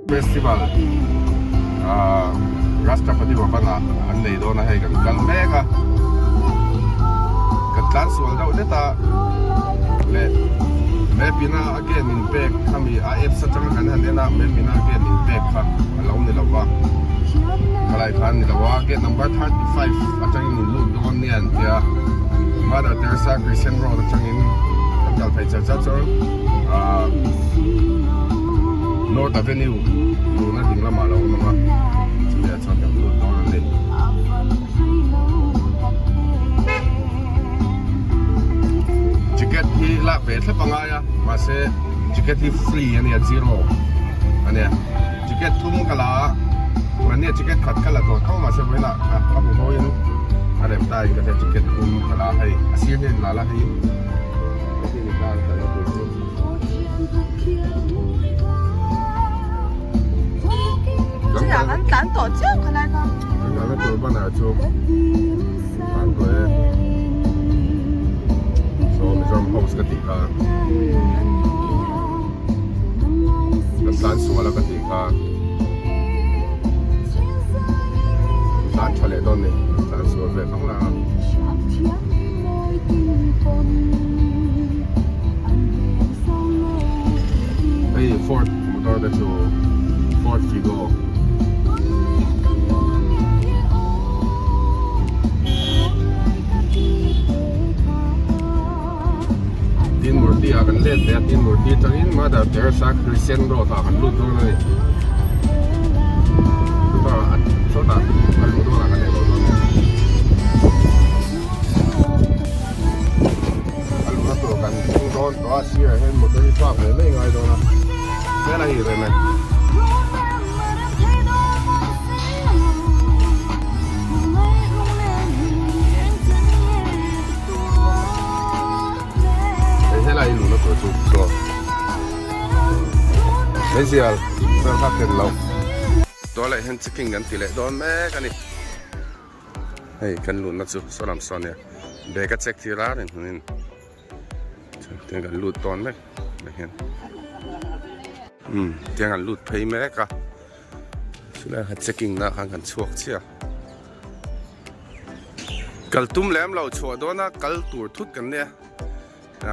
Festival Rashtrapati Bhavan ah an nei dawn a hei kan kal mek a kan tlan sual deuh hlet a leh map in a a gate min pek khami a apps atanga kan han en a map in a gate min pek kha a lo ni lo va khalai kha a ni lo a gate number 35 atangin in lut dawn nia an tia Mother Teresa Crescent Road atangin kan kal phei char char chuan ahh North Avenue tuna ding lamah a lo awm ang a chumi ah chuan kan lut dawn a ni. Ticket hi lak ve thlap a ngai a mahse ticket hi free a nia zero a nia ticket thum ka la a mahnia ticket khat ka la tawh tho mahse vawiinah a hmu hawiin a rem ta in ka hria ticket thum ka la a hei a sir hian la la hei heti ni ta ka la tur chu. Chutah kan tlan tawh chiang khalai kha. Kan kalna tur banner chu tlan tawh e. Saw Mizoram House ka tih kha. Kan tlan sual a ka tih kha. Tlan tha leh dawn ni. Tlan sual ve khang la. Hei Ford motor te chu Ford Figo Tin Murti ah kan let leh a Tin Murti atangin Mother Teresa Crescent Road ah kan lut dawn a ni chutah sawtah a luh dawnah kan ei loh dawn nia. A luhna tur kan thleng dawn tawh a sirah hian motor hi park ve mai ngai dawn a hmel a hi rem e. Hei helai hi luhna tur chu saw meizial vel kha ken loh. Tualeh hian checking kan ti leh dawn mek a ni. Hei kan luhna chu saw lam saw ania bag a check tir a reng hmunin tiang kan lut tawn mek tah hian umm tiang an lut phei mek a chulai kha checking na khan kan chhuak chiah a kal tum lem lo chhuah dawn a kal tur thut kan nia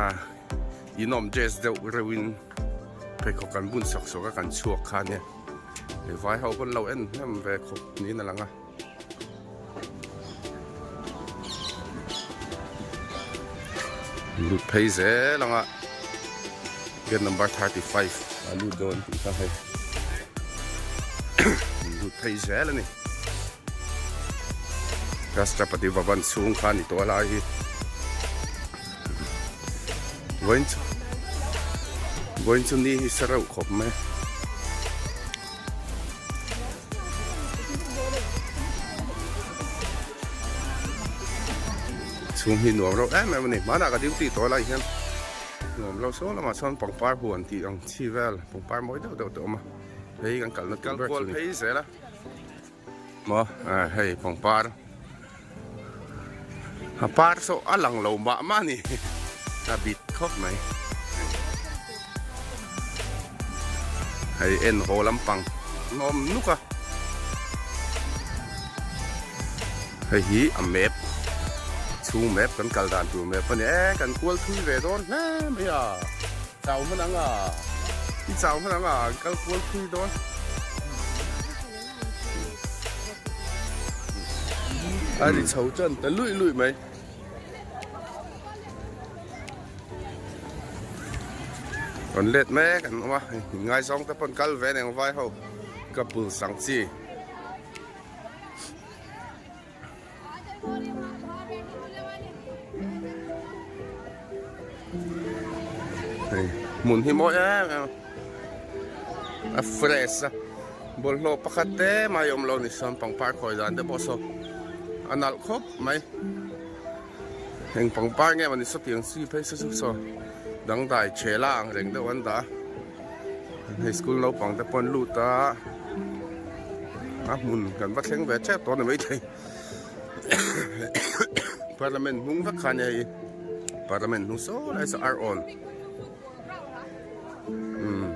ah inawm dress deuh reuh in pheikhawk kan bun sawk sawk a kan chhuak kha ania hei vai ho pawn lo en hnem ve khawp niin a lang a. Lut phei zel ang a gate number 35 a lut dawn tih kha hei lut phei zel a ni Rashtrapati Bhavan chhung kha a ni tawh a lai hi vawiin chu vawiin chu ni hi sa reuh khawp mai a. Chhung hi nuam reuh em em a ni hmanah ka duty tawh lai hian nuam lo saw lamah chuan pangpar huan tih ang chi vel pangpar mawi deuh deuh te awm a hei kan kalna tur ber chu ni zel a maw hei pangpar a par saw a lang lo mah mah a ni a bit khawp mai. Hei en haw lampang an awm nuk a hei hi a map chhung map kan kal dan tur map a ni e kan kual thui ve dawn hle mai a chau hman ang a i chau hman ang a an kal kual thui dawn a ri chho chuan ta luih luih mai. Rawn let mek an awm a ngaizawng te pawn kal ve nen vai ho ka pul sang chi. Hei hmun hi mawi em em a fresh a bawlhhlawh pakhat te mai awm lo ni sawn pangpar khawi dan te pawh saw a nalh khawp mai. Eng pangpar nge mawni sawtiang chi phei se chu saw dangdai thela ang reng deuh an dah a hei school naupang te pawh an lut a a hmun kan va thleng ve tep tawh a ni maithei parliament hnung vek kha a nia hei parliament hnung saw lai saw ar awn umm.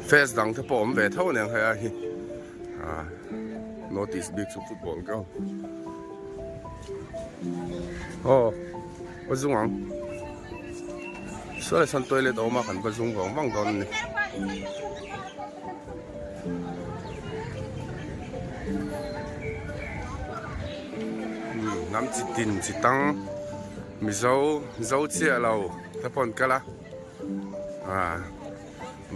Fest dang te pawh awm ve tho aniang hei a hi ah notice bik chu football ground aw va zung ang saw sawn toilet a awm a kan va zung vang vang dawn a ni. Hnam chi tin chi tang Mizo zo chiah lo te pawh an kal a ah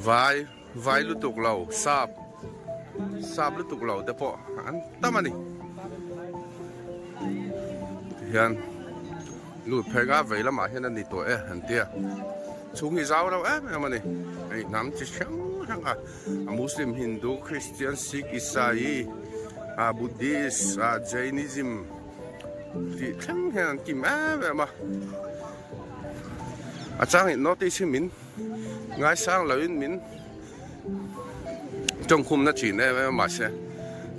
vai vai lutuk lo sap sap lutuk lo te pawh an tam a ni tihian lut phei nga vei lamah hian a ni tawh e an tia chhung hi zau reuh em em a ni hei hnam chi hrang hrang a a muslim hindu christian sikh isai ah buddhist ah jainism tih thleng hian an kim em em a a chang in notice hi min ngaisang lo in min tawngkhumna thin em em a mahse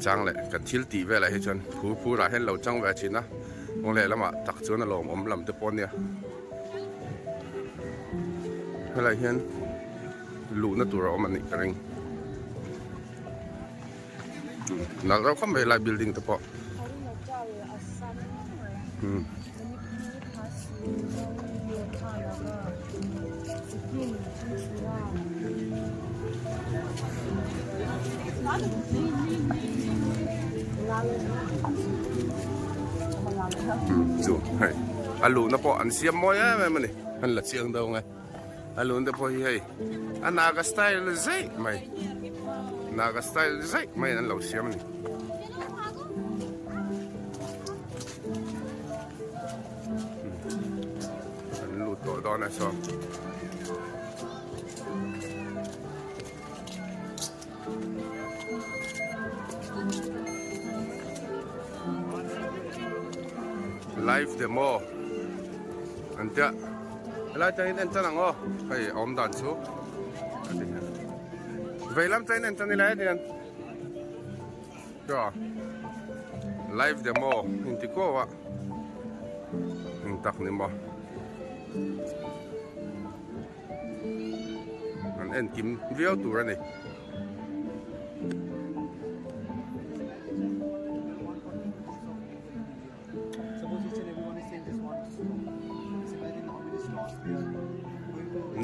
chang leh kan thil tih velah hi chuan phur phur ah hian lo chang ve thin a kawng leh lamah tak chuan a lawmawm lam te pawh a nia helai hian luhna tur a awm a nih ka ring nalh reuh khawp mai helai building te pawh. Chu hei a luhna pawh an siam mawi em em a ni an la chiang deuh ang e a luhna te pawh hi hei a naga style zeih mai naga style zeih mai an lo siam a ni. An lut tawh dawn a saw. Live demo an tia helai tangin en tan ang aw hei a awm dan chu vei lam tangin en tan ila hetiang. Chuan live demo inti kuau a eng tak ni maw an en kim viau tur a ni.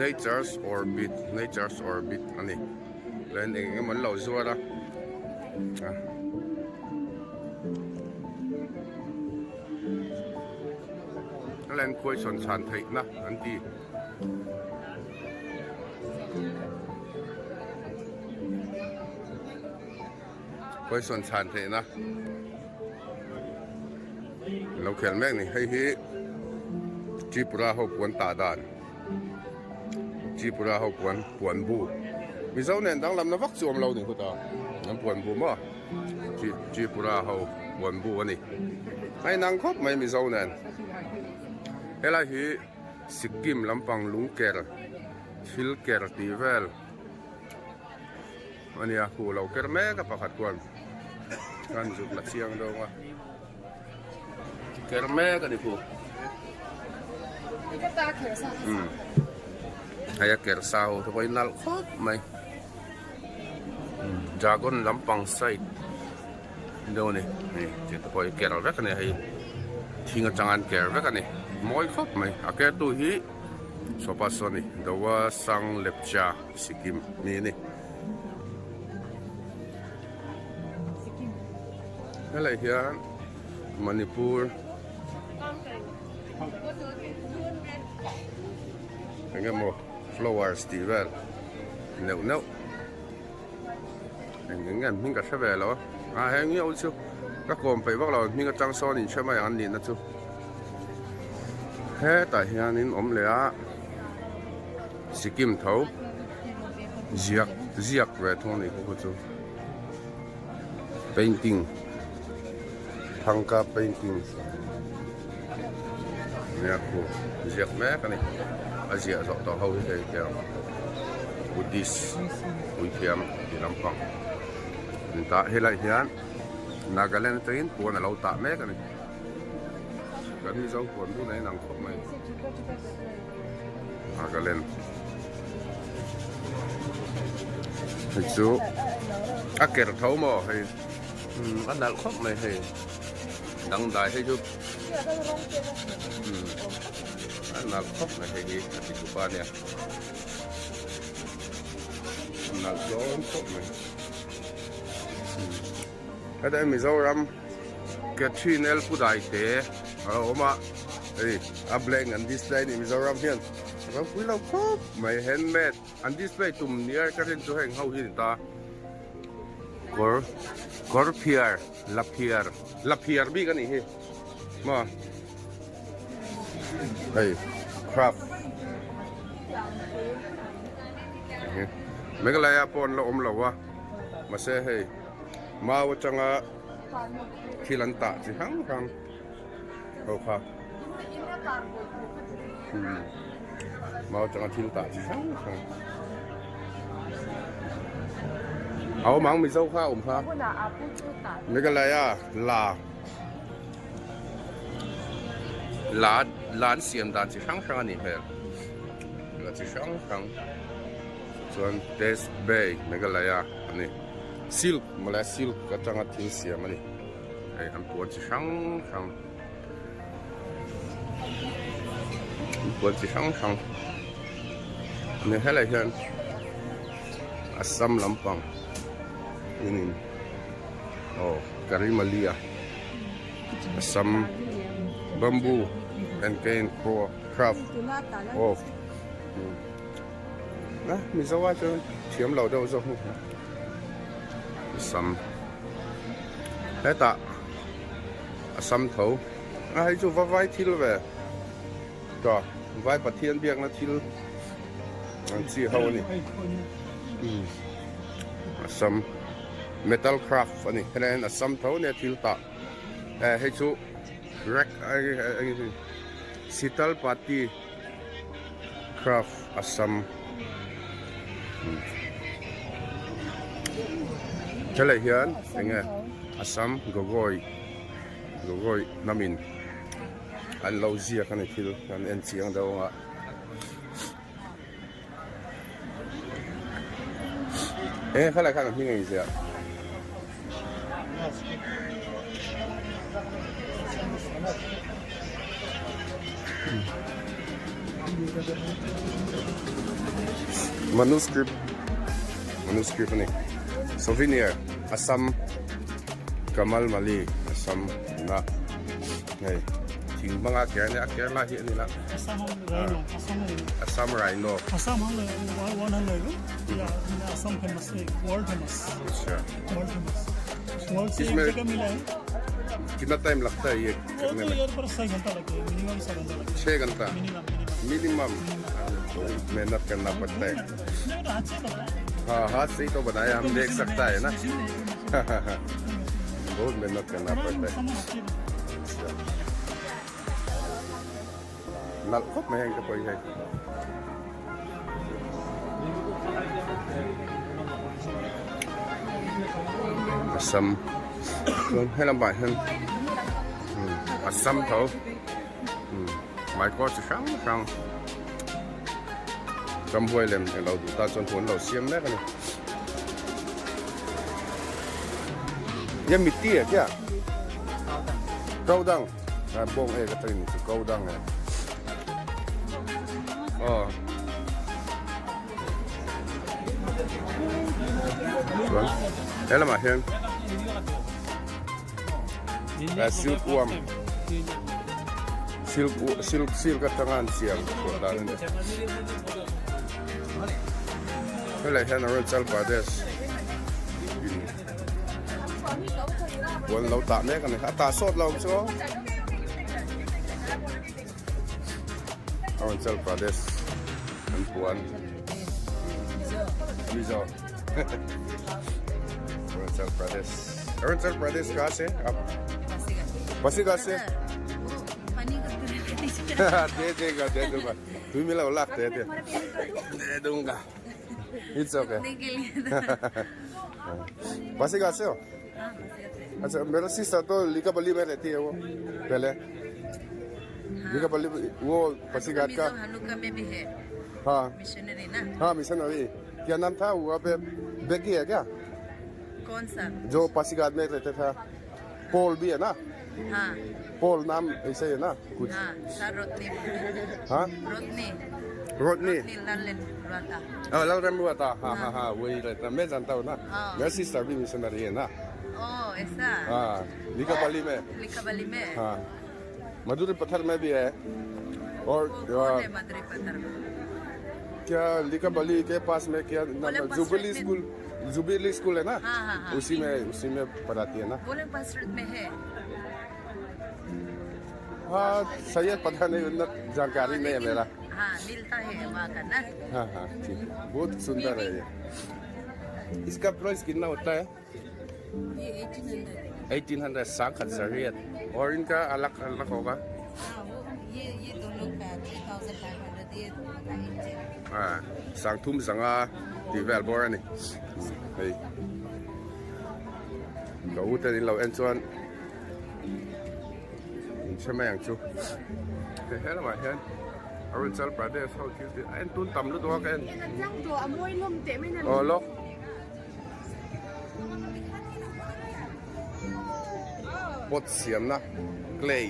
Nature's orbit nature's orbit a ni len eng emaw an lo zuar a a len khuai sawn chhan theih na an ti. Khawi sawn chhan theih na lo khel mek ni hei hi Tripura ho puan tah dan Tripura ho puan puan bu Mizo nen danglam na vak chu awm lo ni khawt a an puan bu maw Tripura ho puan bu a ni a inang khawp mai Mizo nen helai hi Sikkim lampang lungker thil ker tih vel. A nia huh lo ker mek a pakhat khuan kan zuk la chiang deuh a ker mek a ni khu umm hei a ker sa ho te pawh hi nalh khawp mai dragon lampang side deuh a ni hei ti te pawh hi ker vek a ni hei thing atanga an ker vek a ni mawi khawp mai a ker tu hi sopa saw a ni Dowa Sang Lepcha. Sikkim mi a ni. Helai hian Manipur eng emaw flowers tih vel neuh neuh eng eng nge an hming ka hre ve lo a ah heng hi ho chu ka kawm peih vak lo an hming atang sawn in hre mai ang an nihna chu hetah hianin awm leh a. Sikkim tho ziak ziak ve thung a nih khu chu painting thangka painting nia khu ziak mek a ni a ziah zawh tawh ho hi hei khian Buddhist puithiam tih lampang an tah helai hian Nagaland atangin puan a lo tah mek a ni kan Mizo puan bun a inang khawp mai. Nagaland. Hei chu a ker tho maw hei umm a nalh khawp mai hei dangdai hei chu umm a nalh khawp mai hei hi a ti tupa nia a nalh dawn khawp mai umm heta Mizoram Catherine L Pudai te a awm a hei a blank an display a ni Mizoram hian ropui lo khawp mai handmade. An display tum nia ka rin chu heng ho hi a ni ta. Kawr kawr phiar la phiar la phiar bik a nih hi maw hei craft Meghalaya pawh an la awm lo a mahse hei mau atanga thil an tah chi hrang hrang ho kha Mau atanga thil tah chi hrang hrang a awm ang Mizo kha a awm kha Meghalaya la la la an siam dan chi hrang hrang a nih hmel la chi hrang hrang chuan test bay Meghalaya a ni silk mawle silk atanga thil siam a ni. Hei an puan chi hrang hrang an puan chi hrang hrang ani helai hian Assam lampang in aw Karimalia Assam bamboo and cane craft of a Mizo ah chuan thiam lo deuh zawk Assam. Hetah a sam tho a hei chu va vai thil ve tawh vai pathian biakna thil ang chi ho a ni a sam metal craft a ni helai hian a sam tho nia thil tah eh hei chu rack sital party craft a sam. Helai hian enge Assam Gogoi Gogoi hnamin an lo ziak a ni thil an en chiang deuh ang a. Enge khalai khan a hming a inziah. Manuscript Manuscript a ni Souvenir Assam Kamal Mali Assam na hei thing hmanga ker a nia a ker lai hi a ni la Assam Rhino Assam Assam famous world famous अच्छा world famous world से एक इसमें जगह मिला है कितना टाइम लगता है ये वो करने तो में यार पर छह घंटा लगता है मिनिमम छह घंटा लगता छः घंटा है मिनिमम मिनिमम minimum बहुत मेहनत करना पड़ता है नहीं तो हाथ से बनाया हाँ हाथ से ही तो बनाया हम देख सकता है ना मशीन नहीं है, बहुत मेहनत करना पड़ता है मशीन नहीं है। Nalh khawp mai heng te pawh hi hei. Assam chuan he lamah hian Assam tho hmaikawr chi hrang hrang ramhuai lem englo duh tan chuan huan lo siam mek a ni. Ye mitti ah khian kau dang. Bawng ek atangin ni chu ko dang e aw chuan he lamah hian silk worm silk silk silk atanga an siam chhuah dan a ni helai hian Arunachal Pradesh in. Puan lo tah mek a ni. A tah sawt lo chu aw. Arunachal Pradesh an puan. Mizo. Arunachal Pradesh. Arunachal Pradesh ka se ap. Pasighat se. De dega de dunga. Tui mi lo lak te te. De dunga. It's okay. Pasighat से हो अच्छा मेरा sister तो लिकापल्ली में रहती है वो पहले लिकापल्ली वो पासीघाट का हम लोग का में भी है हाँ मिशनरी ना हाँ मिशनरी क्या नाम था वहाँ पे बेगी है क्या कौन सा जो पासीघाट में रहते था पोल भी है ना हाँ पोल नाम ऐसे है ना कुछ हाँ सर रोटनी हाँ रोटनी रोडनी लाल रहता हाँ लाल रंग हुआ था हाँ हाँ हाँ वही रहता मैं जानता हूँ ना हाँ। मेरा सिस्टर भी मिशनरी है ना ओ ऐसा हाँ लिकाबाली में लिकाबली में हाँ मधुर पत्थर में भी है और वो कौन है मदरी पत्थर में क्या लिकाबाली के पास में क्या नाम है? बोले जुबली पसरत में- school jubilee school है ना हाँ, हाँ, हाँ। उसी में उसी में पढ़ाती है ना बोले पसरत में है हाँ सही है पता नहीं उतना जानकारी नहीं है लेकिन- मेरा हाँ मिलता है वहाँ का ना हाँ हाँ ठीक बहुत सुंदर है ये इसका प्राइस कितना होता है ये 1800 1800 साख जरियत और इनका अलग अलग होगा हाँ वो ये ये दोनों का 3500 ये 18 हाँ sang thum zanga ti vel bor ani hei ka u ten in lo en chuan in hre mai ang chu he he lamah hian Arunachal Pradesh ho thil tih a en tun tam lutuk a ka en aw lawk pot siamna clay.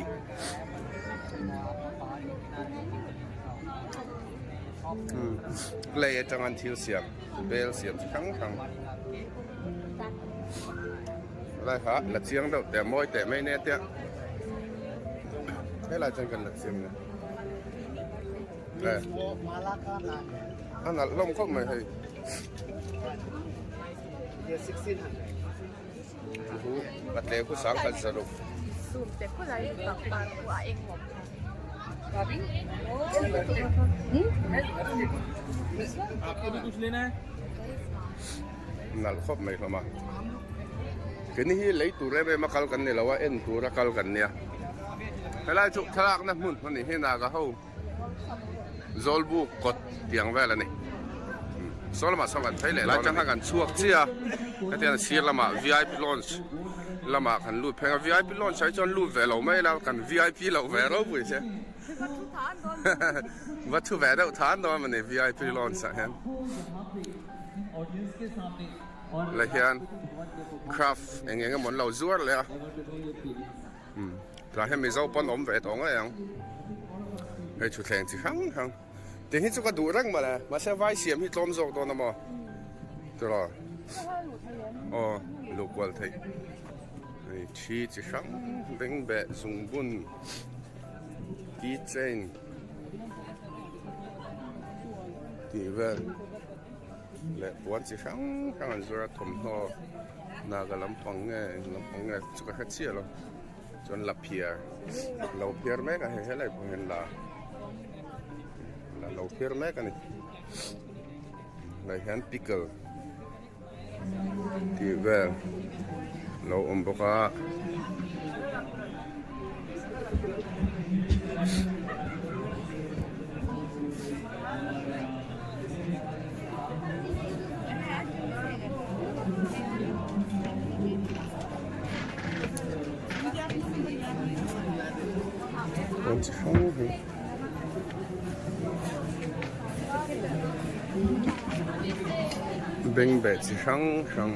Clay atang an thil siam bel siam chi hrang hrang lai kha la chiang deuh teh mawi teh mai nia tia helai chuan kan la chiang nia a nalh hlawm khawp mai hei a tle khu sang khat zaruk. Nalh khawp mai hlawm a keini hi lei tur em em a kal kan ni lo a en tur a kal kan nia helai chu thlalakna hmun a ni hi naga ho Zawlbuk kawt tiang vel a ni. Saw lamah sawn kan phei leh lai atang khan kan chhuak chiah a, hetiang sir lamah vip lounge lamah kan lut pheng a, vip lounge ah hi chuan lut ve lo mai ila kan vip loh ve ropui che va thu ve deuh than dawn a ni vip lounge ah hian la hian craft eng eng emaw an lo zuar leh a. Tah hian Mizo pawn awm ve tawh ngei ang. Hei thutthleng chi hrang hrang. Tih hi chu ka duh reng mawle. Mahse vai siam hi tlawm zawk dawn a maw? Tiraw? Aw luh kual theih. Hei thi chi hrang bengbeh zungbun key chain tih vel leh puan chi hrang hrang an zuar a thawmhnaw. Naga lampang nge eng lampang nge chu ka hre chiah lo chuan la phiar lo phiar mek a hei helai pawh hian la la lo phiar mek a ni lai hian pickle tih vel lo awm bawk a. Bengbeh chi hrang hrang.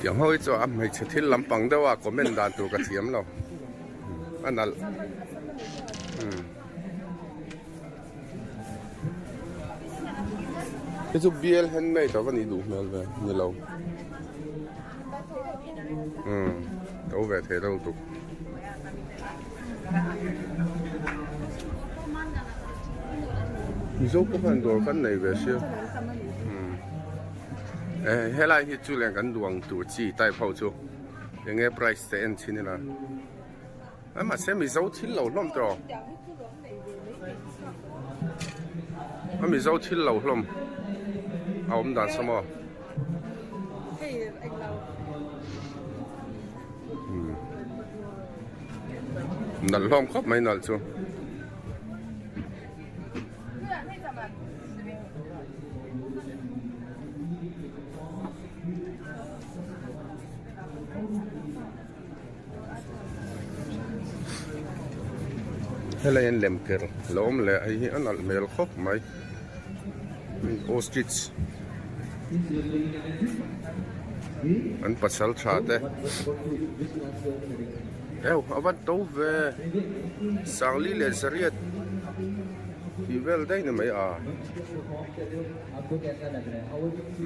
Tiang ho hi chu a hmeichhe thil lampang deuh a comment dan tur ka thiam lo a nalh hei chu bial handmade a va nih duh hmel ve ni lo umm to ve thei reuh tuk. Mizo pawh khan dawr kan nei ve sia umm eh helai hi chu leng kan duang tur chi type ho chu enge price te en chin ila a mahse mizo thil lo hlawm tawh a mizo thil lo hlawm a awm dan saw maw. Nalh hlawm khawp mai nalh chu. Helai hian lem ker a lo awm leh a hei hi a nalh hmel khawp mai ostrich an pasal tha te eu a va to ve sangli leh zariat tih vel daih ni mai a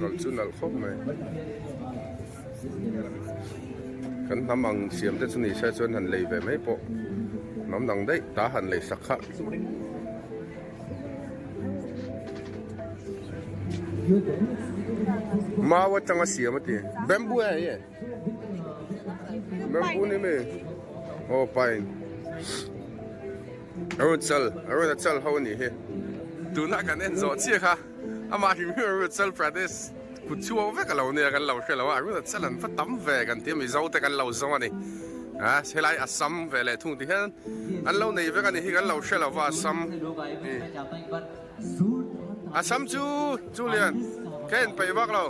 nalh chu nalh khawp mai. Kan hnam ang siam te chu ni se chuan han lei ve mai pawh hnam dang daih ta han lei sak kha. Mau atanga siam a ti. Bamboo e ye. Bamboo ni mi. Oh pine. Arunachal Arunachal ho ni hi. Tuna kan en zawh chiah kha. Amah hrim hrim Arunachal Pradesh kut chhuak vek a lo nia kan lo hre lo a, Arunachal an va tam ve kan ti a, Mizo te kan lo zawng a ni. A helai Assam ve leh thung ti hian an lo nei vek a ni hi kan lo hre lo va Assam hi. Assam chu chu lian ka en peih vak lo.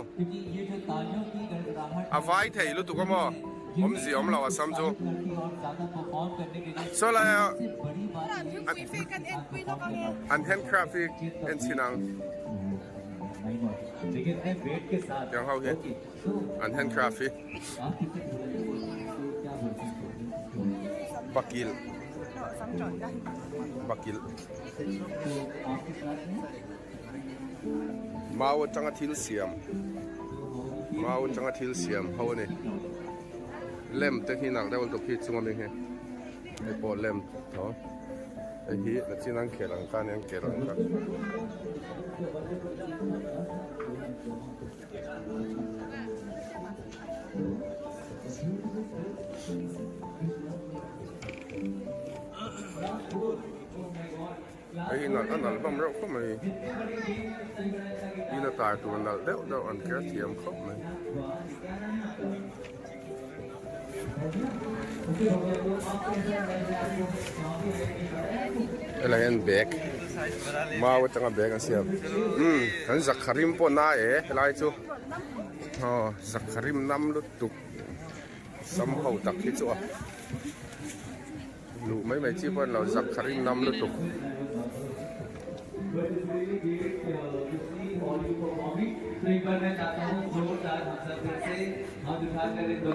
A vai thei lutuk a maw? Awmzia awm lo Assam chu. Saw lai a an handcraft hi en chhin ang. Tiang ho hi an handcraft hi. Bakil Bakil Mau atanga thil siam Mau atanga thil siam ho a ni lem te hi nalh deuh lutuk hi chunga mi hi hei pawh lem tho hei hi nachin an khel ang kha ania an ker ang kha. Hei hi nalh a nalh hlawm reuh khawp mai in a tar tur nalh deuh deuh an ker thiam khawp mai. Helai hian bag mau atanga bag an siam umm kan zakharim pawh na e helai chu aw zakharim nam lutuk sam ho tak hi chu a. Luh mai mai chi pawh a ni lo, zak kha ring nam lutuk.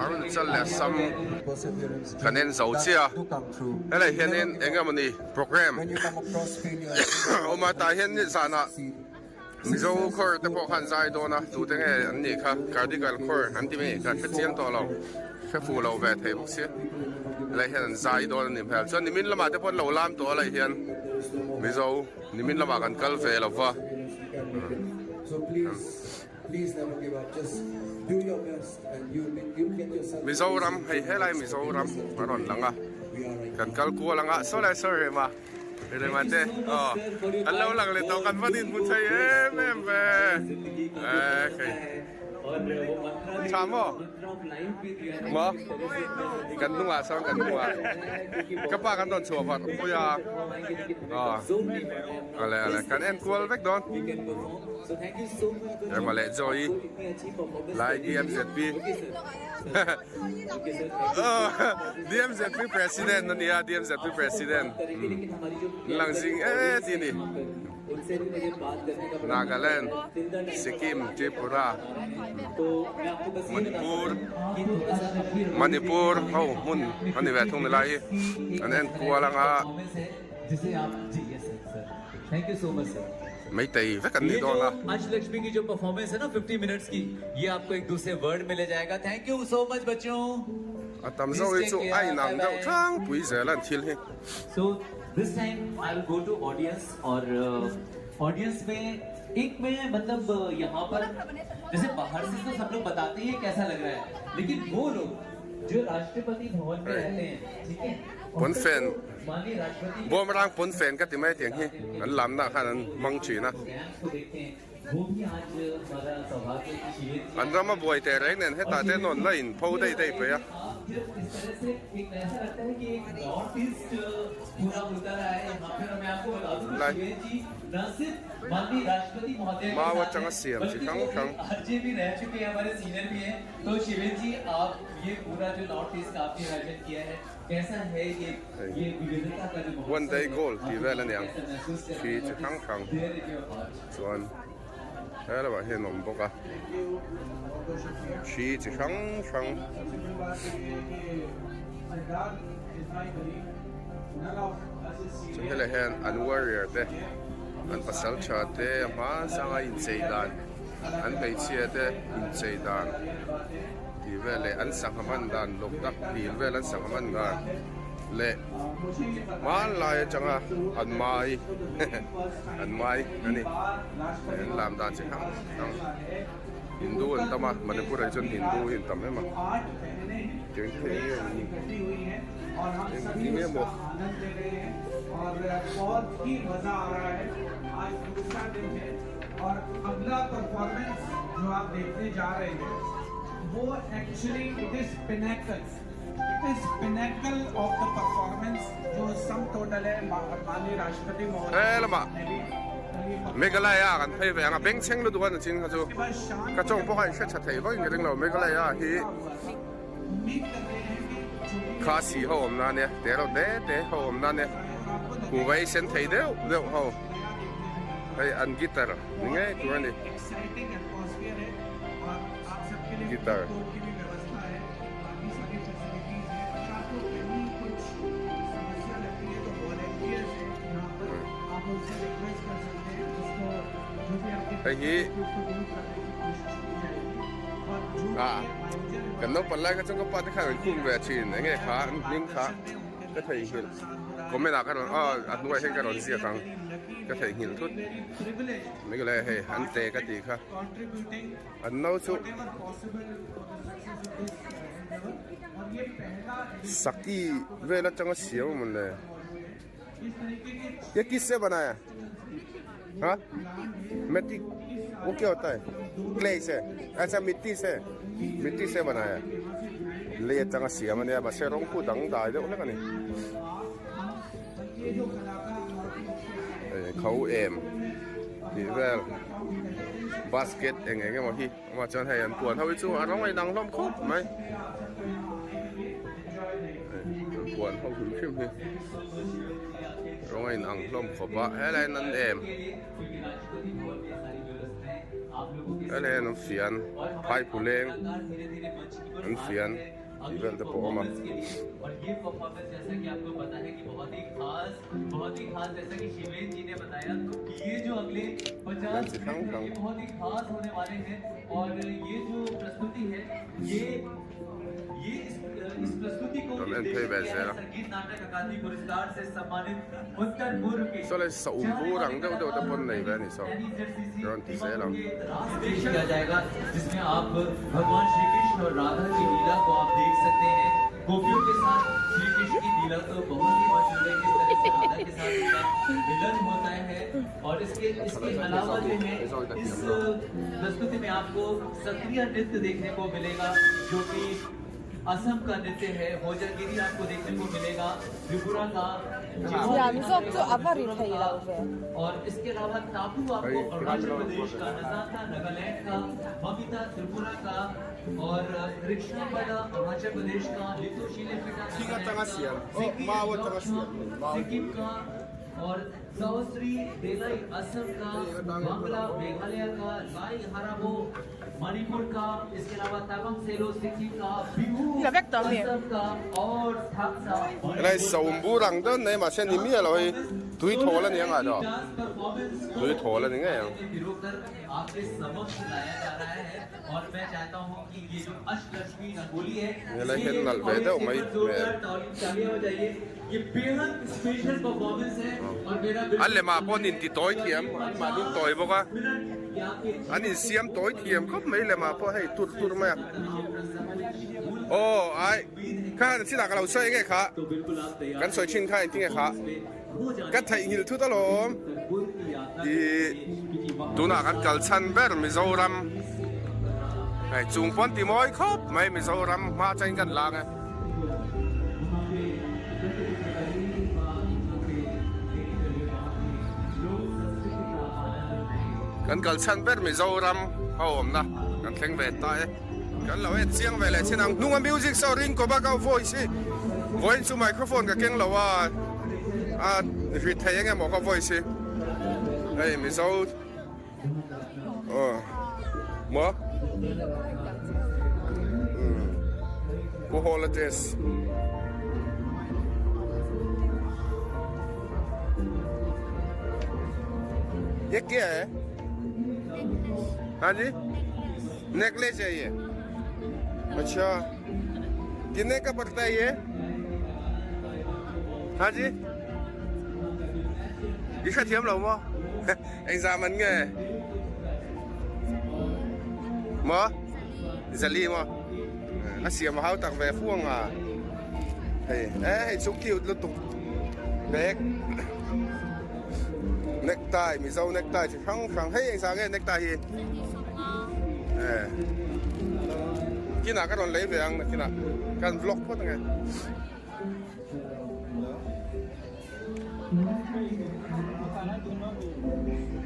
Arunachal leh Assam kan en zo chiah a, helai hianin eng emawni programme a awm a, tah hian nizanah Mizo khawr te pawh khan zai dawn a, tute nge an nih kha Cardigan khawr an ti mai ka hre chiang tawh lo, hre fuh lo ve thei bawk si. Helai hian an zai dawn a ni hmel chuan nimin lamah te pawh an lo lam tawh a lai hian Mizo nimin lamah kan kal ve lo va. Mizoram hei helai Mizoram a rawn lang a, kan kal kual ang a saw lai saw rem a. Rema te aw an lo lang leh tawh kan va din hmu thei em em ve okay tha maw maw kan hnungah sawn kan hnungah ka pa kan rawn chhuah vak pui a aw ale ale kan en kual vek dawn Rema leh Joy lai DMZP DMZP President a nia DMZP President lang zing e ti ni Nagaland Sikkim Tripura Manipur Manipur ho hmun a ni ve thung ni lai hi an en kual anga Meitei vek an nih dawn a. A tam zawk hi chu a inang deuh tlangpui zel a an thil hi. Pawnfen Bawmrang pawnfen ka ti mai tiang hi an lamna khan an hmang thin a. An ram a buai teh reng nen hetah te nawn la in pho daih daih pei a. जब इस तरह से एक ऐसा लगता है कि एक नॉर्थ ईस्ट पूरा उतर आया है यहाँ पे और मैं आपको बता दूं कि शिवेन जी न सिर्फ माननीय राष्ट्रपति महोदय के Mau साथ atanga हैं, siam chi बल्कि hrang वो hrang. एक आरजे भी रह चुके हैं हमारे सीनियर भी हैं तो शिवेन जी आप ये पूरा जो नॉर्थ ईस्ट का आपने आयोजन किया है कैसा है ये ये विविधता का जो One महोत्सव day है goal tih आप vel a niang कैसा महसूस कर thi रहे chi हैं hrang hrang there in your heart chuan he lamah hian a awm bawk a thi chi hrang hrang. Chuan helai hian an warrior te an pasal tha te a hmasanga inchei dan an hmeichhia te inchei dan tih vel leh an sangha man dan lawk tak dil vel an sangha man dan leh hmanlai atanga an mai an mai a ni an lam dan chi hrang hrang. Hindu an tam a Manipur ah hi chuan Hindu hi an tam em a tiang thei nge awm engti nge maw. He lamah Meghalaya kan phei ve ang a bengchheng lutuk a ni chin kha chu ka chawng pawh kha in hre tha thei vak in ka ring lo Meghalaya hi Khasi ho awm na ania te reuh te te ho awm na ania kuhva ei sen thei deuh deuh ho hei an guitar ni ngei tur a ni. Guitar. Hei hi ah kan naupang lai kha chuan ka pa te khan an khum ve thin eng nge kha an hming kha ka theihnghilh comment ah ka rawn aw a hnuaiah hian ka rawn ziak ang ka theihnghilh thut. Meghalaya hei an te ka tih kha an no chu saki vel atanga siam a mawn le ye kisse banaya ha meti wo kya hota hai clay se acha mitti se mitti se banaya lei atanga siam ania mahse rawng khu dang dai deuh hlek ani. Kho em tih vel basket eng eng emaw hi awm a chuan hei an puan ho hi chu a rawng a inang hlawm khawp mai an puan ho hrim hrim hi rawng a inang hlawm khawp a helai hian an em helai hian an fian phaiphuleng an fian. tih vel te pawh a awm a. Vel chi hrang hrang. Rawn en phei ve zel a. Saw lai saum bur ang deuh deuh te pawh an nei ve a ni saw. Rawn ti zel ang. Thiam zawk chu a va ri thei lo ve. Thing atanga siam aw mau atanga siam mau bul. La vek tawh mi. Helai saum bur ang dawn mai mahse ni miah lo hei tui thawl a ni ang ah daw tui thawl a ni ngei ang. Helai hian nalh ve deuh mai hmel. A lemah pawh an inti tawi thiam an mahni tawi bawk a an insiam tawi thiam khawp mai lemah pawh hei tur tur mai a aw ai kha han chinah ka lo sawi enge kha kan sawi thin kha engtin nge kha ka theihnghilh thut alawm ih tunah kan kal chhan ber Mizoram hei chung pawn ti mawi khawp mai Mizoram hma changin kan lang e. Kan kal chhan ber Mizoram ho awmna kan thleng ve ta e. Kan lo en chiang ve leh chin ang. Hnunga music saw ring kawp a ka voice hi vawiin chu microphone ka keng lo a, a ri thei eng emaw ka voice hi. Hei Mizo aw maw umm Pu Hawla dress. Ye kya hai? हाँ जी नेकलेस है ये अच्छा कितने का पड़ता है ये हाँ जी इसका thiam lo mo anh ra man nge mo zali mo a siam hau tak ve fuang a hei e hei chu cute lutuk bag necktie mizo necktie chi hrang hrang hei engzah nge necktie hi eh kinah ka rawn lei ve ang nakinah kan vlog phawt ange.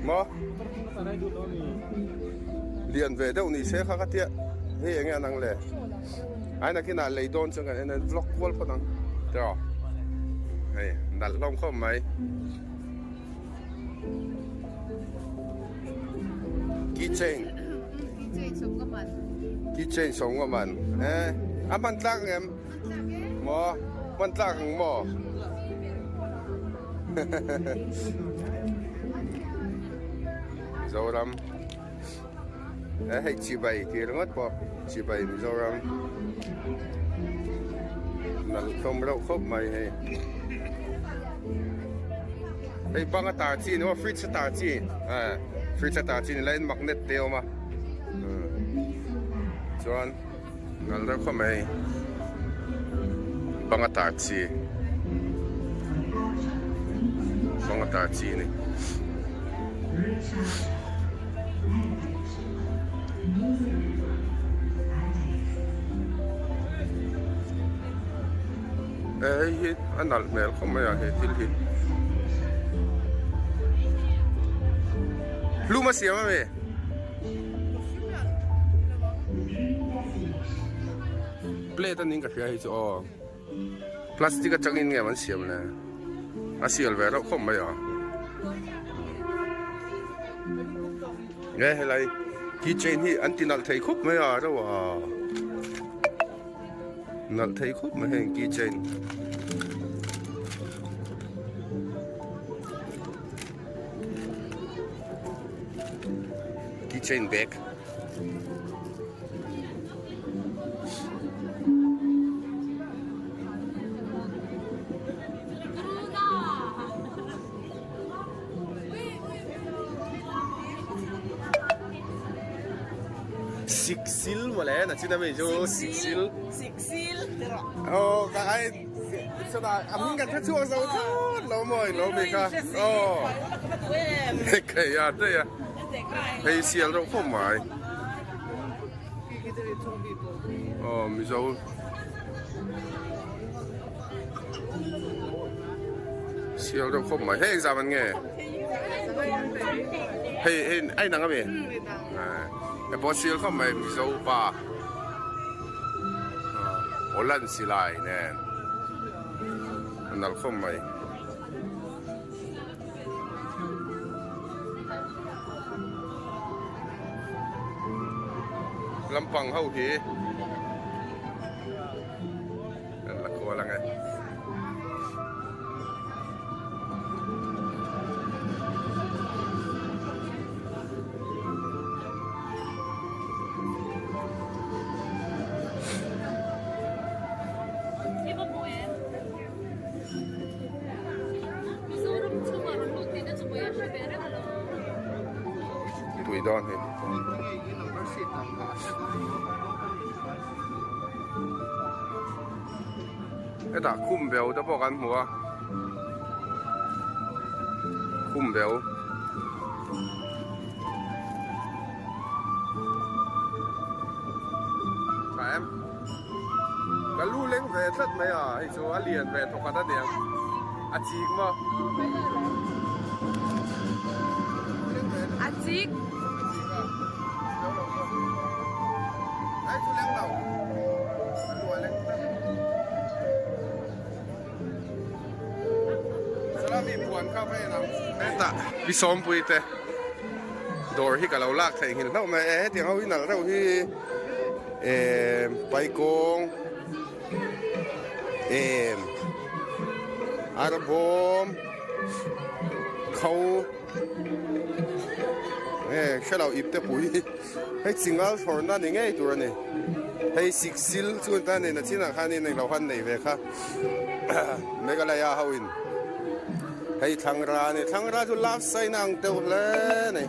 Maw lian ve deuh ni se kha ka tia hei enge an ang le ai nakinah lei dawn chuan kan en a vlog kual phawt ang tiraw hei nalh hlawm khawp mai keychain keychain sawm man eh a hman tlak ang em. Maw? Hman tlak ang maw? Mizoram eh hei chibai tih ringawt pawh chibai Mizoram nalh hlawm reuh khawp mai hei hei bang a tar chi ni maw fridge a tar chi eh fridge a tar chi ni laiin magnet te a awm a chuan. Nal deuh khawp mai bang a tar chi bang a tar chi a ni. Eh hei hi a nalh hmel khawp mai a he thil hi hlum a siam a mi. Plate aning ka hria hi chu aw plastic atangin nge an siam le a sial ve reuh khawp mai a nge helai keychain hi an ti nalh thei khawp mai a reuh a nalh thei khawp mai heng keychain. Keychain bag. Siksil mawle na chin ami chu siksil. Siksil. Oh ka ai Chutah a hming kan hre chhuak zo thut lo maw eng lo mi kha aw hei a daih a hei sial reuh khawp mai aw mizo sial reuh khawp mai hei engzah man nge hei hei a inang ami hei pawh sial khawp mai mizo pa. Holland silai nen a nalh khawp mai. Lampang ho hi an la kual ang e. Tui dawn hi. Hetah khum beu te pawh kan hmu a khum beu. Tha em ka lu leng ve tlat mai a hei chu a lian ve thawkhat a niang a chik maw a chik. Huan kha va en ang. Hetah Pi Sawmpui te dawr hi ka lo lak theih nghilh hlauh mai e. Hetiang ho hi nalh reuh hi emm paikawng emm arbawm kho nge hrelo ip te pui hei chingal thlawrna ni ngei tur a ni. Hei siksil chu an tan nen a chinah khanin englo han nei ve kha Meghalaya ho in hei thlangra a ni thlangra chu love sign a ang deuh hle a ni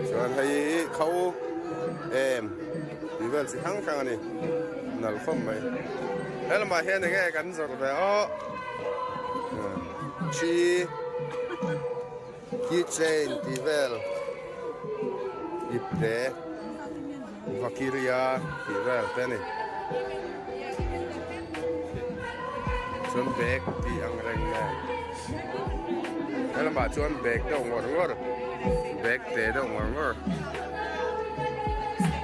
chuan hei kho em tih vel chi hrang hrang a ni nalh khawp mai he lamah hian enge kan zawrh ve aw thi Key chain tih vel ipte vakiria tih vel te a ni. Chuan bag tih ang reng nen he lamah chuan bag deuh ngawr ngawr bag te deuh ngawr ngawr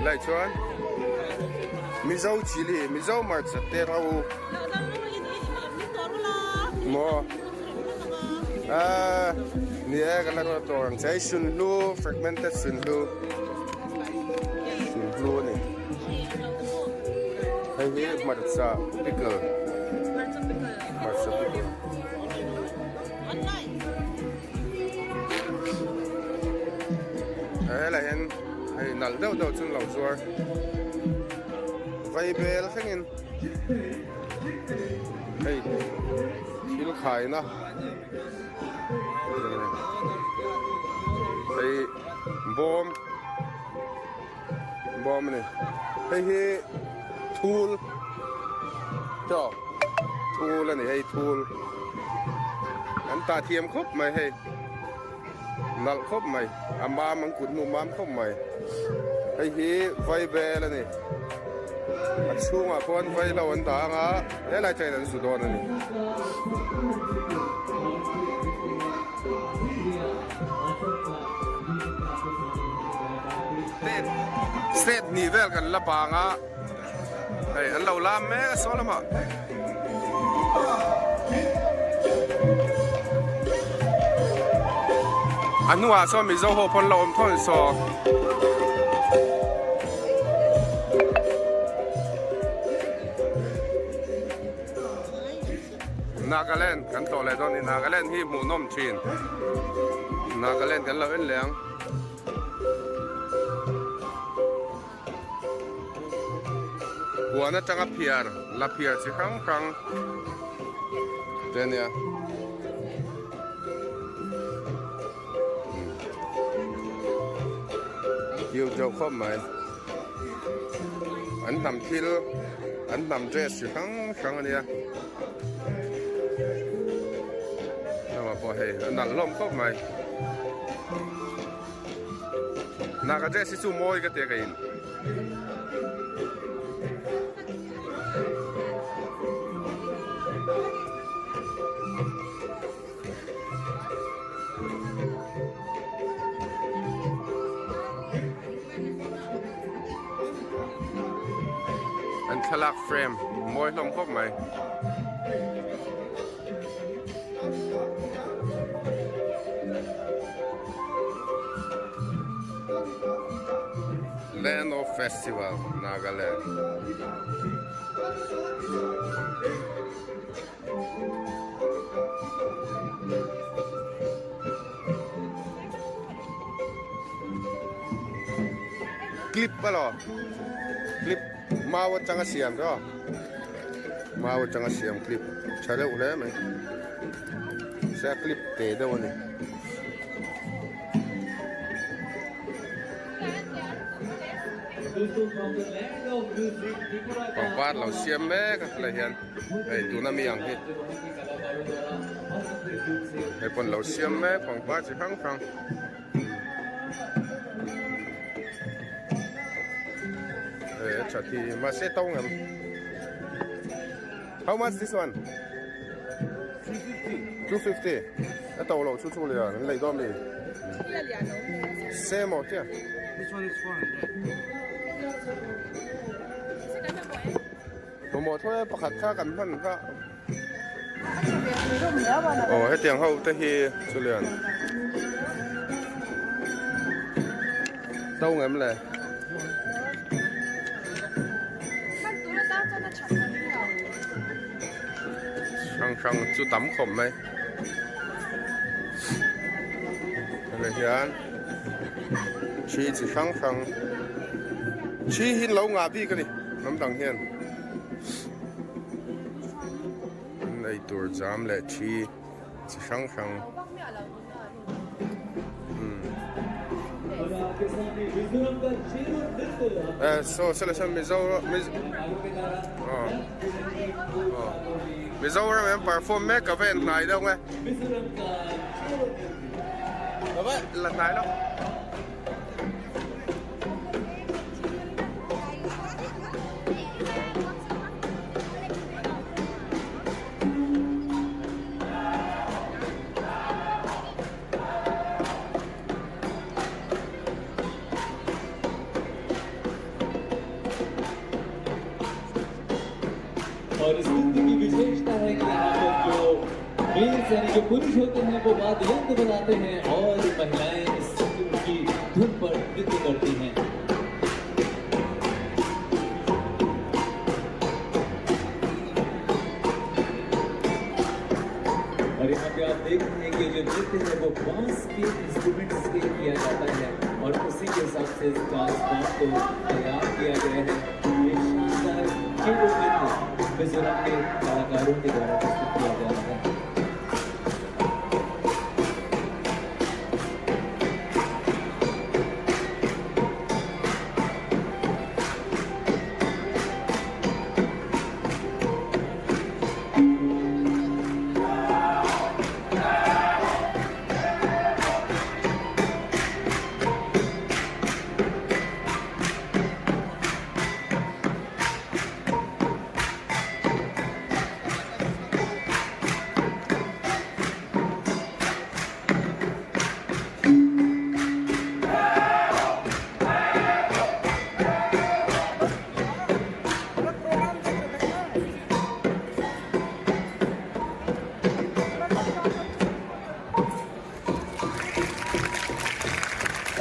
lai chuan Mizo chilli Mizo hmarcha te ro maw. Ah, ni e kan la rawn tawr ang che. Hei sunhlu, fragmented sunhlu. Sunhlu a ni. Hei hi hmarcha pickle. Hmarcha pickle. Helai hian hei nalh deuh deuh chu an lo zuar. Vaibel thlengin hei. Thil khaina hei bawm bawm a ni hei hi thul chaw thul a ni hei thul an tah thiam khawp mai hei nalh khawp mai a mam an kut hnu mam khawp mai hei hi vaibel a ni a chhungah khuan vaihlo an dah ang a helai train an zu dawn a ni. State state hnih vel kan la bang a hei an lo lam mek a saw lamah. A hnuah sawn Mizo ho pawn la awm thawn saw. Nagaland kan tlawh leh dawn a ni. Nagaland hi hmuhnawm thin. Nagaland kan lo en leh ang. Huan atanga phiar la phiar chi hrang hrang te a nia. Cute deuh khawp mai. An hnam thil an hnam dress chi hrang hrang a nia. Lamah pawh hei a nalh hlawm khawp mai. Naga dress hi chu mawi ka tia ka in. An thlalak frame mawi hlawm khawp mai. Land of Festival, Nagaland. Clip alo clip mau atanga siam ro mau atanga siam clip tha deuh hle mai se clip te deuh ani. Pangpar lo siam mek a helai hian hei tuna mi ang hi hei pawn lo siam mek pangpar chi hrang hrang. Hei a that hi mahse to ngam how much this one 250 a to lo chu chu lian an lei dawn mi same aw tia This one is 400. Mamawh thawi a pakhat kha kan hman kha. Aw hetiang ho te hi chu lian to ngem le. Hrang hrang chu tam khawp mai. Hei hian thi chi hrang hrang thi hi an lo ngah bik a ni hnam dang hian an ei tur jam leh thi chi hrang hrang. Mizoram hian perform mek ka va en hnai deuh nge ka va la hnai lo. और इस नृत्य की विशेषता है कि यहाँ पर जो मेल्स यानी जो पुरुष होते हैं वो वाद्य यंत्र बजाते हैं और महिलाएं इस उनकी धुन पर नृत्य करती हैं। और यहाँ पे आप देख रहे हैं कि जो नृत्य है वो बांस के इंस्ट्रूमेंट्स से किया जाता है और उसी के हिसाब से इस डांस फॉर्म को तैयार किया गया है। ये शानदार चेरो नृत्य मिजोरम के कलाकारों के द्वारा प्रस्तुत किया जा रहा है।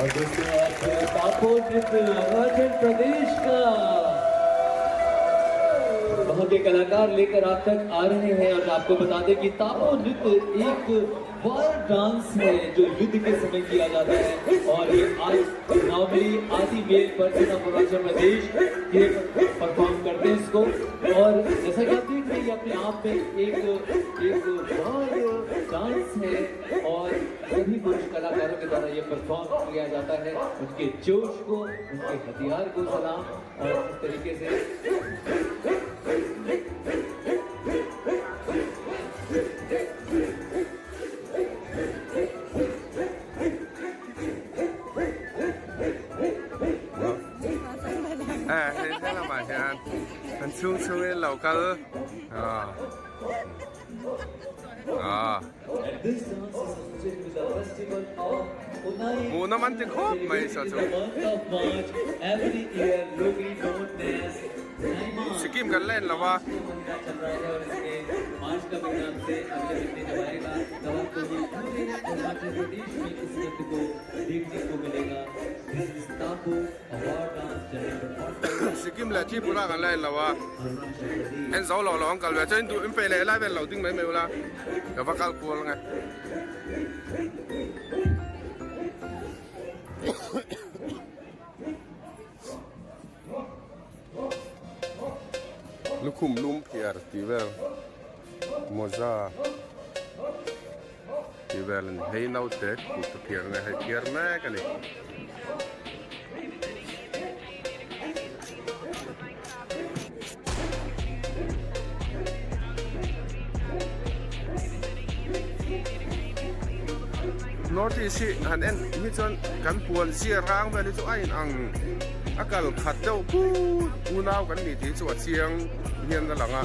और दोस्तों आप तापो नृत्य अरुणाचल प्रदेश का वहाँ के कलाकार लेकर आप तक आ रहे हैं और आपको बता दें कि तापो नृत्य एक वॉर डांस है जो युद्ध के समय किया जाता है और ये आज नॉर्मली आदि male person of Arunachal Pradesh ये परफॉर्म करते हैं इसको। और जैसा कि आप देख रहे हैं ये अपने आप में एक एक वॉर डांस है और सभी पुरुष कलाकारों के द्वारा ये परफॉर्म किया जाता है। उनके जोश को, उनके हथियार को सलाम और इस तरीके से Eh, hei helamah hian an chhung chhungin lo kal ah ah hmuh nawm an ti khawp mai saw chu Sikkim kan la en lo va. Sikkim leh Tripura kan la en lo a, en zo lo lo an kal ve chuan duh in peih leh lai vel lo ding mai mai ula ka va kal kual ang e. Lukhum lum phiar tih vel mawza tih vel a ni hei naute kut a phiar nge hei phiar mek a ni. North East hi han en hi chuan kan puan zia rang vel hi chu a in ang a kal khat deuh put unau kan ni tih chu a chiang hian a lang a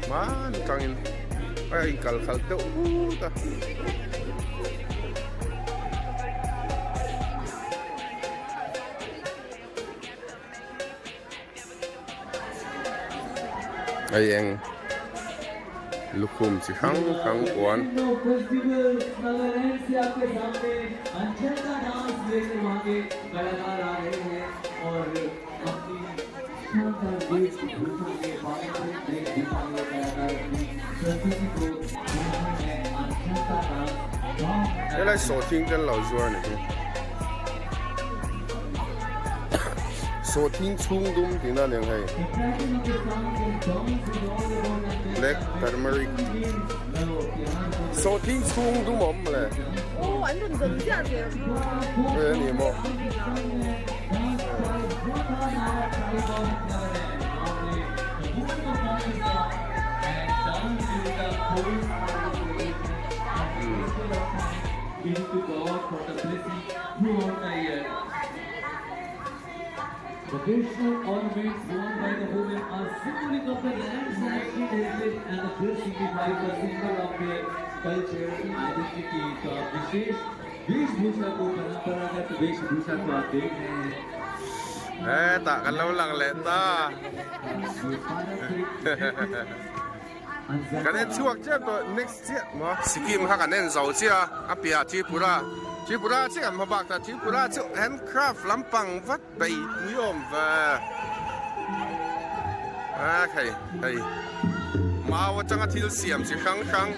hman atangin a in kal khalh deuh put a. Ai eng. Lukhum chi hrang hrang puan. Helai sawhthing te an lo zuar a nih hi. Sawhthing chhung dum tihna a ni ang hei. Black turmeric. Sawhthing chhung dum a awm mawle. Hei a ni maw. Hetah kan lo lang leh ta. Kan en chhuak chiah tawh next chiah maw. Sikkim kha kan en zo chiah a, a piah Tripura, Tripura chiah kan hma bak ta, Tripura chu handcraft lampang vat bei pui awm ve. A hei hei mau atanga thil siam chi hrang hrang.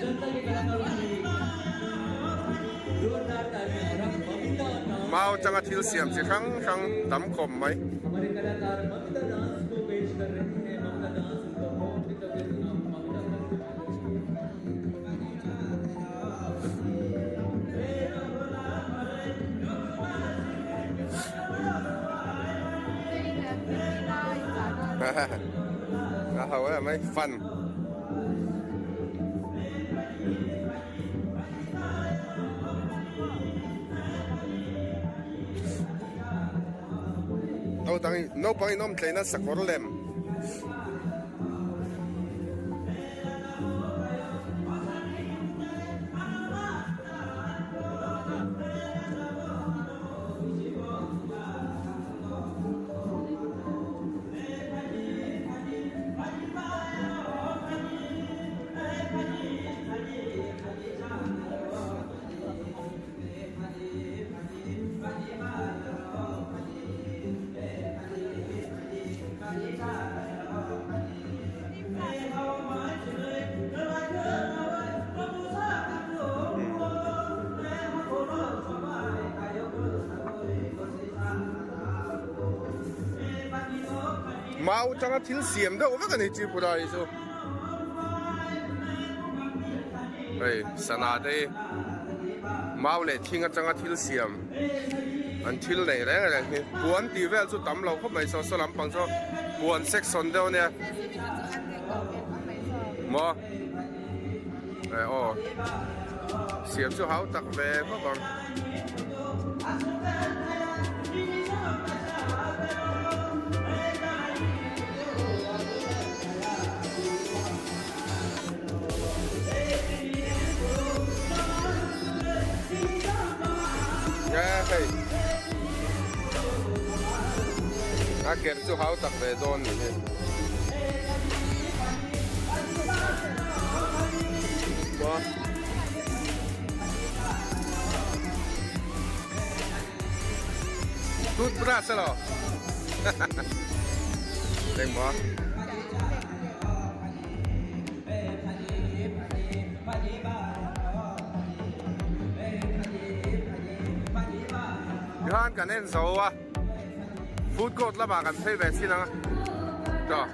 Mau atanga thil siam chi hrang hrang tam khawp mai. A ho em mai fun. Naupang in awm tleina sakawr lem. Mau tanga thil siam deuh vek a ni Tripura hi chu hei sana te hi mau leh thing atanga thil siam an thil neih reng reng hi puan tih vel chu tam lo khawp mai saw saw lampang saw puan section deuh ania maw eh aw siam chu hau tak ve khawp ang. Hei a ker chu hau tak ve dawn ni hi. Toothbrush alo. Engmaw. Tikhan kan en zo a, food court lamah kan phei ve chin ang a, chaw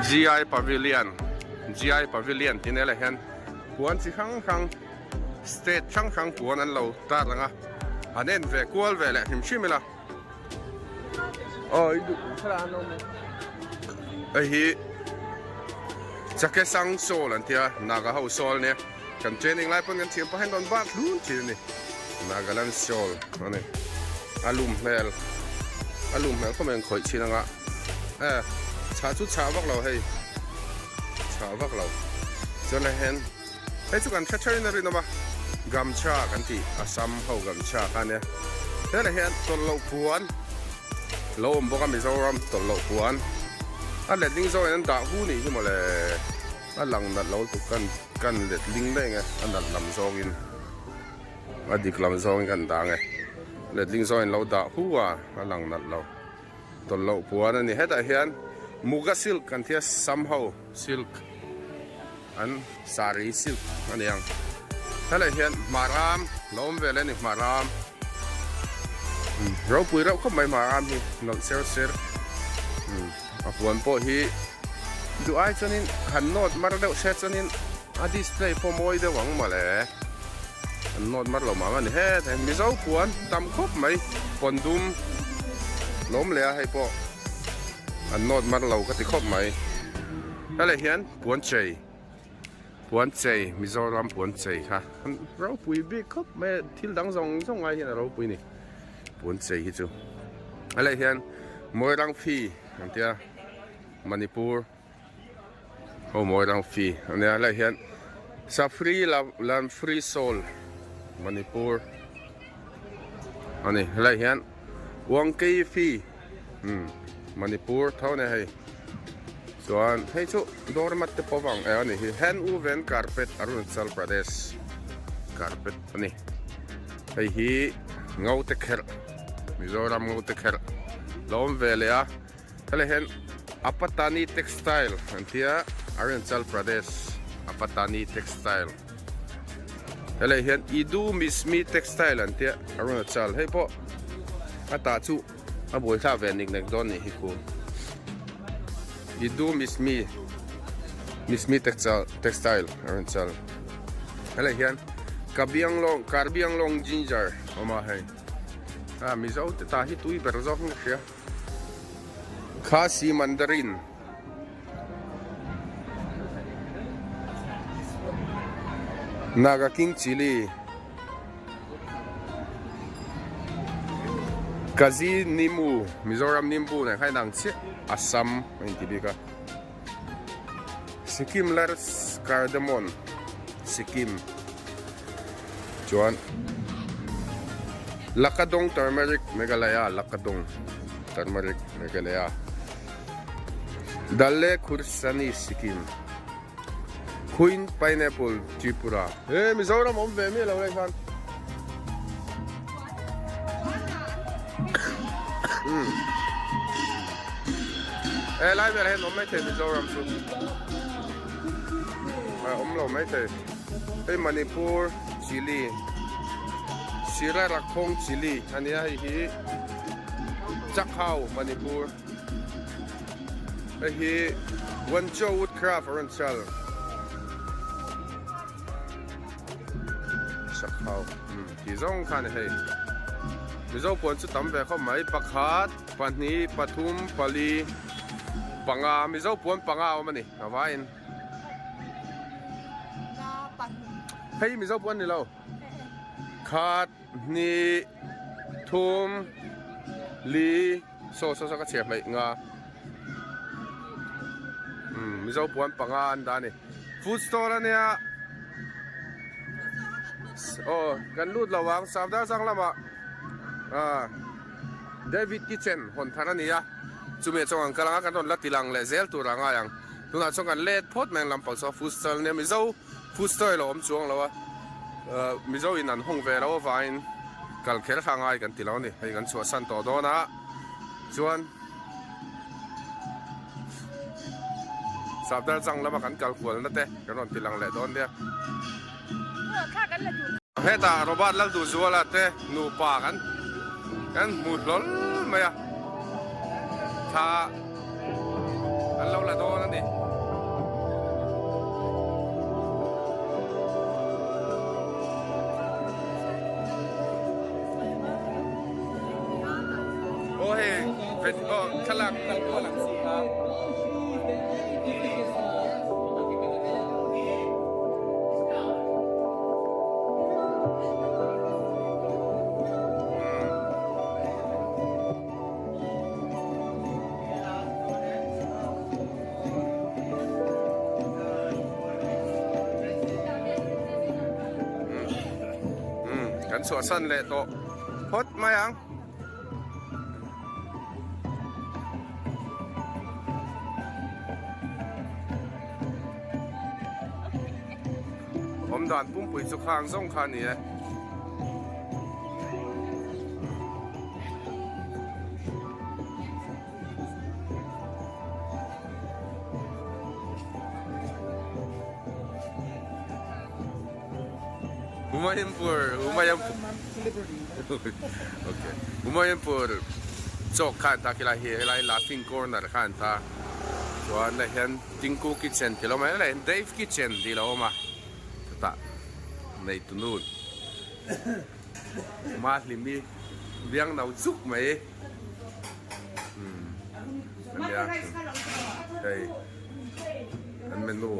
GI Pavilion, GI Pavilion tih nel ah hian puan chi hrang hrang state hrang hrang puan an lo tar lang a, han en ve kual ve leh hrim hrim ila. Hei hi Chakesang Sawl an tia Naga ho sawl ania kan training lai pawn kan thiam pah hian rawn bat hlun thin a ni Nagaland sawl a ni a lum hmel a lum hmel khawp mai an khawih thin anga e chhah chu chhah vak lo hei chhah vak lo chuan hei hian Hei chu kan hre therin a rinawm a, Gamcha kan tih, Assam ho Gamcha kha ania. Helai hian tawlh loh puan lo awm bawk a, Mizoram tawlh loh puan. A letling zawngin an dah hu nih hi mawle. A lang nalh lo lutuk kan kan let ling daih ang e a nalh lam zawngin a dik lam zawngin kan dah ang e letling zawngin lo dah hu a a lang nalh lo tawlh loh puan a ni hetah hian muga silk kan tia sam ho silk an saree silk a ni ang helai hian hmaram lo awm vel a ni hmaram ropui reuh khawp mai hmaram hi nawlh ser ser a puan pawh hi duh ai chuanin han nawt mar deuh se chuanin a display pawh mawi deuh ang mawle an nawt mar lo mah a ni hetah hian mizo puan tam khawp mai pawn dum lawm leh a hei pawh an nawt mar lo ka ti khawp mai helai hian puan chei puan chei Mizoram puan chei kha an ropui bik khawp mai a thil dang zawng zawng ai hian a ropui a ni puan chei hi chu helai hian Moirang phi an tia Manipur ho Moirang phi a nia helai hian Safri Lam Free Soul Manipur a ni helai hian Wangkei phi umm Manipur tho a ni hei chuan hei chu doormat te pawh vang eh a ni hi Hand Woven Carpet Arunachal Pradesh carpet a ni hei hi ngo te kherh. Mizoram ngo te kherh lo awm ve leh a helai hian Apatani textile an tia Arunachal Pradesh Apatani textile helai hian Idu Mismi textile an tia Arunachal hei pawh a tah chu a buaithlak ve nik nek dawn nih hi khu Idu Mismi Mismi textile Arunachal helai hian Kabianglong Karbianglong ginger awm a hei. A Mizo te ta hi tui ber zawk in ka hria. Khasi Mandarin. Naga King Chili. Kazi Nimu Mizoram Nimbu nen kha inang chiah Assam a inti bik a. Sikkim Lars Cardamom Sikkim chuan Lakadong Turmeric Meghalaya Lakadong Turmeric Meghalaya Dalle Khursani Sikkim Queen Pineapple Tripura he Mizoram awm ve miah lo lai khan He lai velah hian awm maithei Mizoram chu a awm lo maithei hei Manipur chilli Sira Rakhong chilli a nia hei hi Chakhau Manipur hei hi Wancho Woodcraft Arunachal. Sakhau tih zawng kha a ni hei Mizo puan chu tam ve khawp mai pakhat pahnih pathum pali panga Mizo puan panga a awm a ni a vaiin hei Mizo puan ni lo khat hnih thum li saw saw saw ka chhiar hleih nga umm Mizo puan panga an dah a ni food store a nia aw kan lut lo ang Savdar chang lamah ah David kitchen hawn thar a ni a chumi ah chuan kan kal ang a kan rawn la ti lang leh zel tur a ngai ang tunah chuan kan let phawt mai ang lampang saw food stall a nia Mizo food store ilo awm chuang lo a Mizo in an hawng ve lo avangin kal kher kha ngai kan ti lo a ni hei kan chhuahsan tawh dawn a chuan Safdar chang lama kan kal kual na te kan rawn ti lang leh dawn nia. Hetah Robert Lalduhzuala te nupa kan kan hmu hlawl mai a thla an lo la dawn a ni. Aw hei aw thlalak kal kual ang si kha. Kan chhuahsan leh tawh phawt mai ang. Awmdan pumpui chu khang zawng kha a ni e. Humayunpur Humayunpur okay Humayunpur chawk kha an ta khilai hi helai laughing corner kha an ta chuan hei hian Tinku kitchen tih a lo awm a helai hian Dave kitchen tih a lo awm a chutah neitunu Mahlimi biang no chuk mai ania hei an menu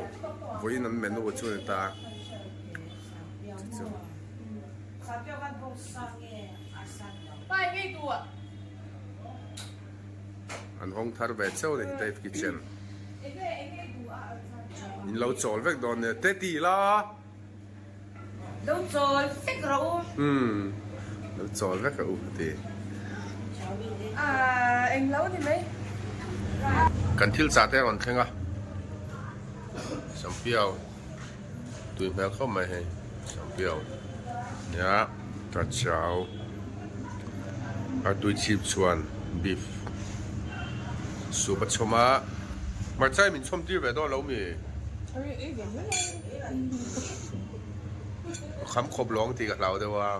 vawiin an menu chu a ni ta chu chu. An hawng thar ve chauh a ni Dave kitchen in lo chawl vek dawn nia te ti la. Lo chawl vek rawh u. Umm lo chawl vek rawh u a ti. Ahh eng lo ni mai. Kan thil chah te a rawn thleng a, Sampiau tui hmel khawp mai hei Sampiau nia ka chau a tui chhip chuan beef soup a chhawm a, hmarcha hi min chhawm tir ve dawn lo mi? Kham khawp lawng tih ka hlau deuh a.